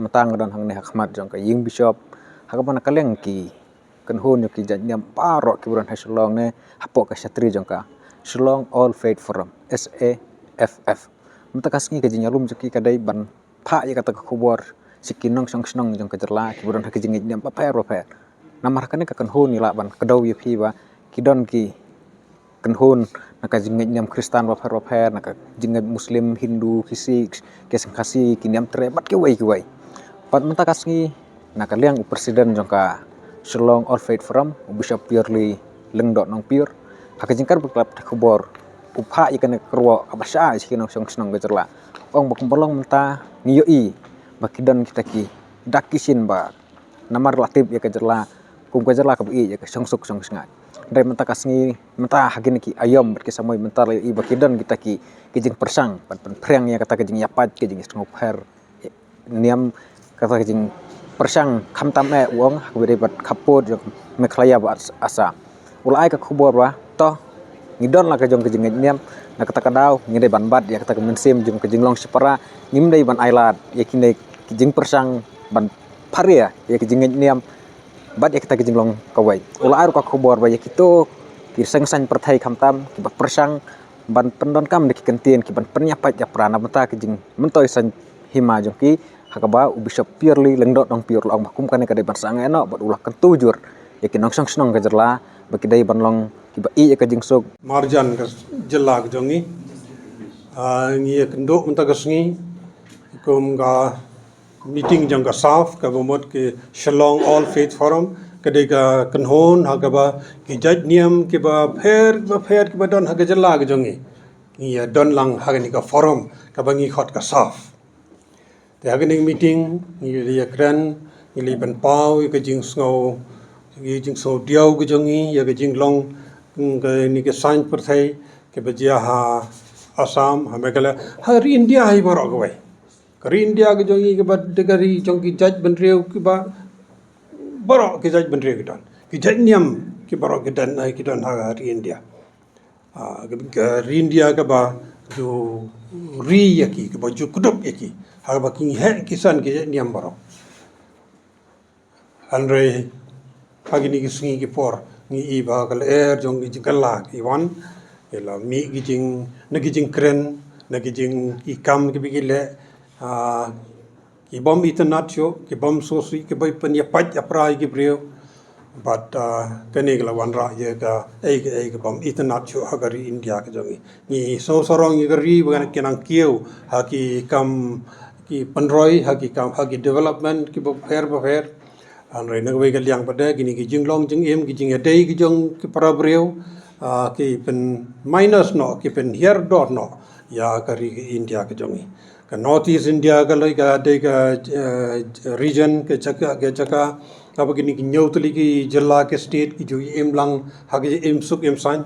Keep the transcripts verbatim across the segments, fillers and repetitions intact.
Mynta nga don hangne ha khmat jong ka ïing bishop, ha kaba na ka liang ki kynhun jong ki jait niam baroh kiba don ha Shillong ne hapoh ka shatri jong ka Shillong All Faith Forum, S A F F. Mynta ka sngi ka jingïalum jong ki ka dei ban phah ïa kata ka khubor sha ki nongshong shnong jong ka jylla kiba don ha ki jingngeit niam bapher bapher. Namar ha kane ka kynhun ngi lah ban kdew ïa phi ba ki don ki kynhun na ka jingngeit niam Khristan bapher bapher, na ka jingngeit Muslim, Hindu, ki Sikh, ki Seng Khasi, ki Niamtre bad kiwei kiwei. Bad mynta ka sngi na ka liang u president jong ka Shillong All Faith Forum, u Bishop Purley Lyngdoh Nongpure, ha ka jingkren bad ki lad pathai khubor, u phah ïa kane ka kyrwoh kaba shai sha ki nongshong shnong ka jylla. Ong ba kumba long mynta ngi ïohi ba ki don kita ki dak ki shin ba namar la tip ïa ka jylla kum ka jylla kaba ïeit ïa ka shongsuk shongsngaid. Hynrei mynta ka sngi, mynta ha kine ki aïom bad ki samoi mynta la ïohi ba ki don kita ki, ki jingpyrshang ban pynphriang ïa kata ka jingïapait, ka jingsngewpher niam, kata ka jingpyrshang khamtam eh, u ong, ha kaba ïadei bad khappud jong Meghalaya bad As-, Assam. U la ai ka khubor ba to ngi don la ka jong ka jingngeit niam, na kata ka daw ngi dei ban bat ïa kata ka mynsiem jong ka jinglong shipara, ngim dei ban ailad ïa kine ki jingpyrshang ban pharia ïa ka jingngeit niam bad ïa kata ka jinglong kawei. U la ai ruh ka khubor ba ïa kito ki seng saiñ pyrthei khamtam kiba pyrshang ban pyndonkam da ki kyntien kiban pynïapait ïapra na bynta ka jingmyntoi saiñ hima jong ki, ha kaba u Bishop Purley Lyngdoh Nongpure u la ong ba kum kane ka dei ban sangeh noh bad u la kyntu jur ïa ki nongshong shnong ka jylla ba ki dei ban long kiba ïeit ïa ka jingsuk marjan ka jylla ka jong ngi. Ah, ngi ïakynduh mynta ka sngi kum ka meeting jong ka SAF, kaba mut ka Shillong All Faith Forum, ka dei ka kynhun ha kaba ki jait niam kiba pher, kiba pher, kiba don ha ka jylla ka jong ngi, ngi ïa don lang ha kane ka forum kaba ngi khot ka SAF. Te ha kane ka meeting ngi la ïakren, ngi la pynpaw ïa ka jingsngew, ïa ka jingsngew diaw ka jong ngi ïa ka jinglong, mm, kane ka saiñ pyrthei kaba jia ha Assam, ha Meghalaya, ha ri India hi baroh kawei. Ka ri India ka jong ngi kaba dei ka ri jong ki jaitbynriew kiba baroh ki jaitbynriew ki don. Ki jait niam ki baroh ki don, eh, ki don ha ri India. Ah, ka, ka ri India kaba ju ri ïa ki, kaba ju kdup ïa ki, ha kaba ki heh ki san ki jait niam baroh. Hynrei ha kine ki sngi ki por ngi i ba ka lyer jong ki jingkylla ki wan, ki la mih ki jing, na ki jingkren, na ki jing, ki kam kiba ki leh, ah, ki bym itynnad shuh, ki bym sngewsih, ki bym pynïapait ïapra ïa ki briew. Bad, ah, kane ka la wanrah ïa kaei kaei ka bym itynnad shuh ha ka ri India ka jong ngi. Ngi sngewsarong ïa ka ri ba kan, ki nang kiew ha ki kam ki pynroi, ha ki kam, ha ki development kiba pher ba pher. Hynrei na kawei ka liang pat de, kine ki jinglong jingim, ki jingïadei ki jong ki para briew, ah, ki pynminus noh, ki pynhiar dor noh ïa ka ri India ka jong ngi. Ka North East India ka la ka dei ka, eh, region, ka jaka, ka jaka kaba kine ki hynñiew tylli ki jylla, ki state, ki ju im lang ha ka im suk im saiñ.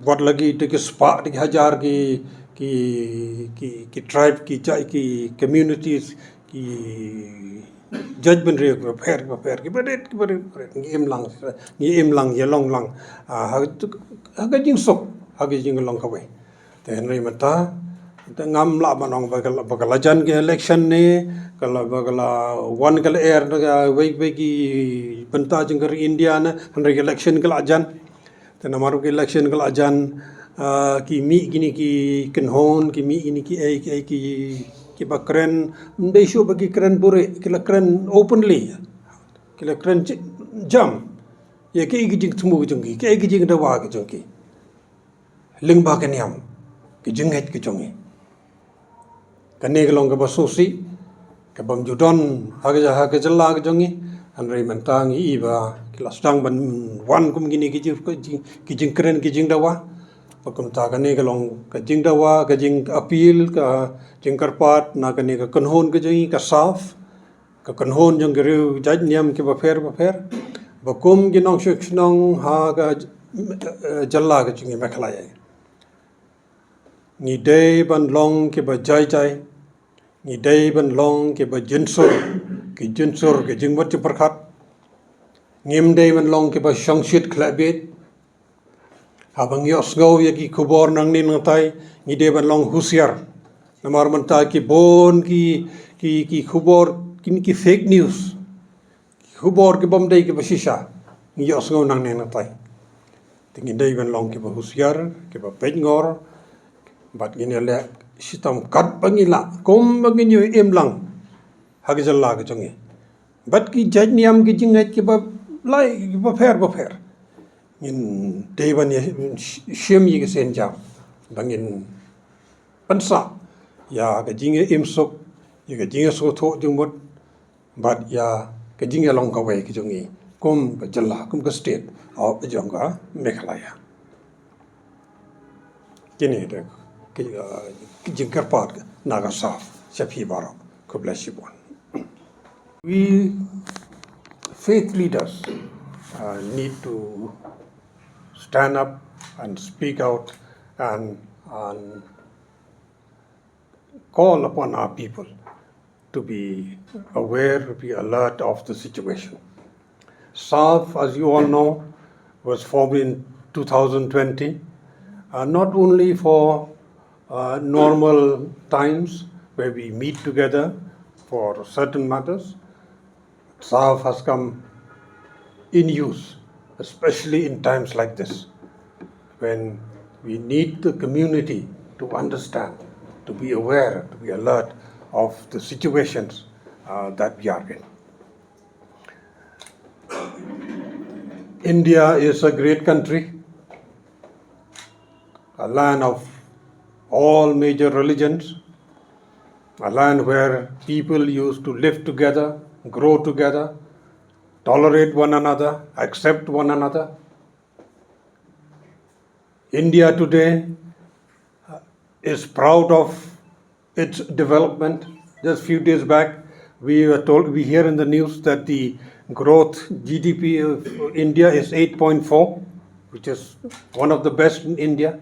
Wat la ki dei ki spah, dei ki hajar ki, ki, ki, ki tribe, ki jait, ki communities, ki jaitbynriew kiba pher, kiba pher, kiba rit, kiba rit, kiba rit. Ngi im lang, ngi im lang, ïalong lang, ah, ha, ha ka jingsuk, ha ka jinglong kawei. Te hynrei mynta, te ngam lah ban ong ba ka la, ba ka la jan ka election ne, ka la, ba ka la wan ka lyer na kawei kawei ki bynta jong ka ri India ne, hynrei ka election ka la jan. Te namar ka election ka la jan, ah, ki mih kine ki kynhun, ki mih kine kiei kiei ki, kiba kren, ym dei shuh ba ki kren buhrieh, ki la kren openly. Ki la kren ji-, jam ïa kiei ki jingthmu ki jong ki, kiei ki jingdawa ki jong ki lyngba ka niam, ki jingngeit ki jong ngi. Kane ka long kaba sngewsih, ka bym ju don ha ka, ha ka jylla ka jong ngi. Hynrei mynta ngi i ba ki la sdang ban wan kum kine ki jing, ki jing, ki jingkren, ki jingdawa. Ba kumta kane ka long ka jingdawa, ka jingappeal, ka jingkyrpad na kane ka kynhun ka jong ngi ka SAF, ka kynhun jong ki riew jait niam kiba pher ba pher, ba kum ki nongshong shnong ha ka, eh, jylla ka jong ngi Meghalaya, ngi dei ban long kiba jai jai, ngi dei ban long kiba jynsur, ki jynsur ki jingmut jingpyrkhat. Ngim dei ban long kiba shongshit khleh bieit. Haba ngi ïohsngew ïa ki khubor nangne nangtai, ngi dei ban long husiar. Namar mynta ki bun ki, ki, ki khubor, ki, ki fake news, ki khubor ki bym dei ki ba shisha ngi ïohsngew nangne nangtai. Te ngin dei ban long ki ba husiar, ki ba peit ngor, bad ngin ïaleh shitom kat ba ngi lah, kum ba ngin ïoh im lang ha ka jylla ka jong ngi. Bad ki jait niam ki jingngeit ki ba lai, ki ba pher ba pher, ngin dei ban ïa shim ïa ki sienjam ba ngin pynsah ïa ka jingïa im suk, ïa ka jingïa sngewthuh jingmut, bad ïa ka jingïalong kawei ka jong ngi kum ka jylla, kum ka state of, jong ka Meghalaya. Kine de ki, uh, ki jingkyrpad na ka SAFF sha phi baroh. Khublei shibun. We faith leaders, uh, need to stand up and speak out and, and call upon our people to be aware, to be alert of the situation. SAFF, as you all know, was formed in two thousand twenty, uh, not only for, uh, normal times where we meet together for certain matters. SAFF has come in use, especially in times like this, when we need the community to understand, to be aware, to be alert of the situations, uh, that we are in. India is a great country, a land of all major religions, a land where people used to live together, grow together, tolerate one another, accept one another. India today, uh, is proud of its development. Just few days back, we were told, we hear in the news that the growth G D P of India is eight point four, which is one of the best in India.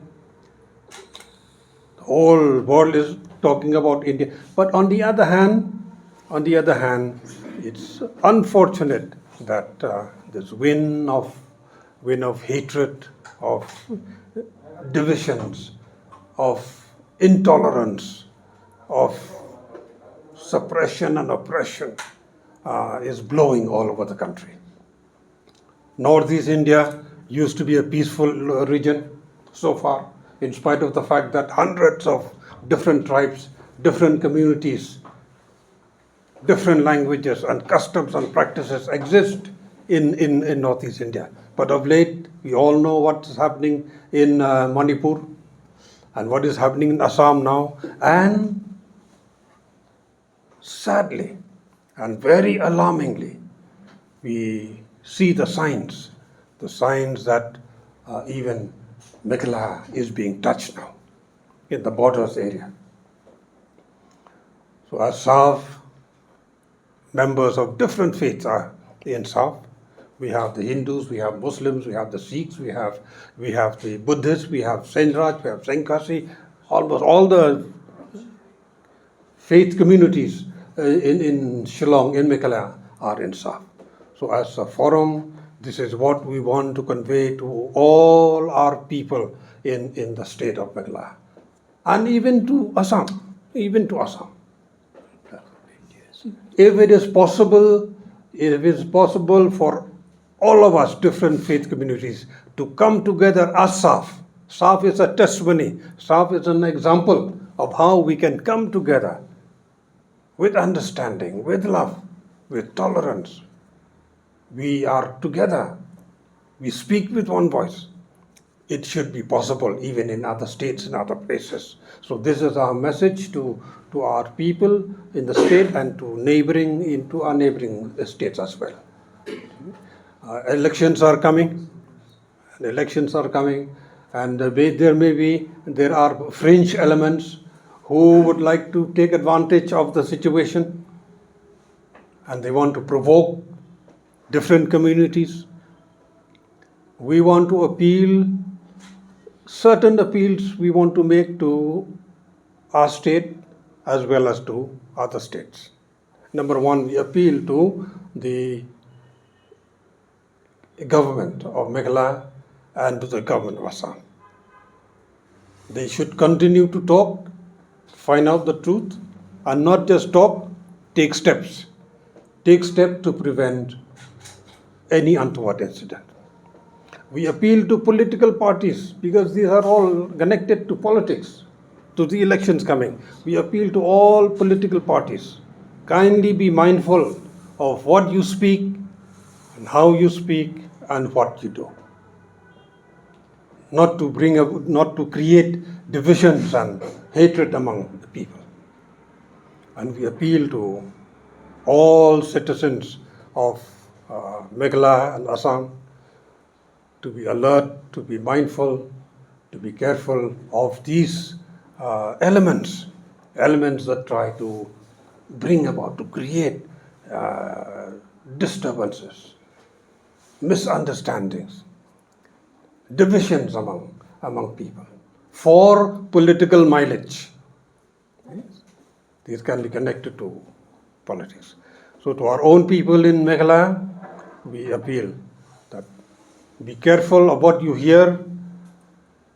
The whole world is talking about India. But on the other hand, on the other hand, it's unfortunate that, uh, this wind of, wind of hatred, of divisions, of intolerance, of suppression and oppression, uh, is blowing all over the country. Northeast India used to be a peaceful, uh, region so far, in spite of the fact that hundreds of different tribes, different communities, different languages and customs and practices exist in, in, in Northeast India. But of late, we all know what is happening in, uh, Manipur and what is happening in Assam now. And sadly and very alarmingly, we see the signs, the signs that, uh, even Meghalaya is being touched now in the borders area. So as SAFF, members of different faiths are in SAFF. We have the Hindus, we have Muslims, we have the Sikhs, we have, we have the Buddhists, we have Senraj, we have Sengkhasi. Almost all the faith communities, uh, in, in Shillong, in Meghalaya, are in SAFF. So as a forum, this is what we want to convey to all our people in, in the state of Meghalaya. And even to Assam, even to Assam. If it is possible, if it is possible for all of us, different faith communities, to come together as SAFF, SAFF is a testimony, SAFF is an example of how we can come together with understanding, with love, with tolerance. We are together. We speak with one voice. It should be possible even in other states, in other places. So this is our message to, to our people in the state and to neighboring, into our neighboring states as well. Uh, elections are coming, and elections are coming, and, uh, may, there may be, there are fringe elements who would like to take advantage of the situation, and they want to provoke different communities. We want to appeal, certain appeals we want to make to our state as well as to other states. Number one, we appeal to the government of Meghalaya and to the government of Assam. They should continue to talk, find out the truth and not just talk, take steps. Take steps to prevent any untoward incident. We appeal to political parties, because these are all connected to politics, to the elections coming. We appeal to all political parties. Kindly be mindful of what you speak and how you speak and what you do. Not to bring up, not to create divisions and hatred among the people. And we appeal to all citizens of uh, Meghalaya and Assam to be alert, to be mindful, to be careful of these uh, elements, elements that try to bring about, to create uh, disturbances, misunderstandings, divisions among, among people for political mileage. Yes. These can be connected to politics. So to our own people in Meghalaya, we appeal that be careful of what you hear,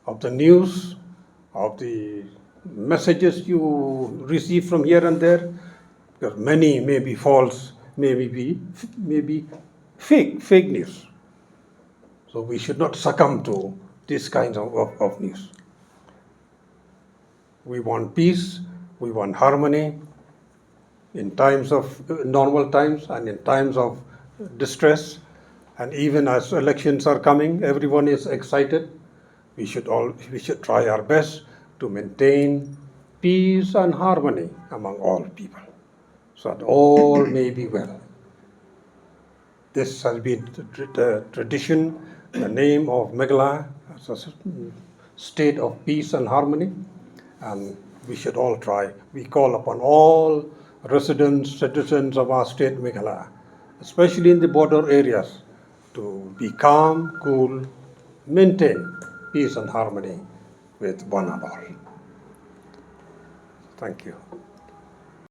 of the news, of the messages you receive from here and there, because many may be false, may be, may be fake, fake news. So we should not succumb to these kinds of, of, of news. We want peace, we want harmony in times of uh, normal times and in times of distress. And even as elections are coming, everyone is excited. We should all we should try our best to maintain peace and harmony among all people, so that all may be well. This has been the, the tradition, the name of Meghalaya as a s- state of peace and harmony, and we should all try. We call upon all residents, citizens of our state Meghalaya, especially in the border areas, to be calm, cool, maintain peace and harmony with one another. Thank you.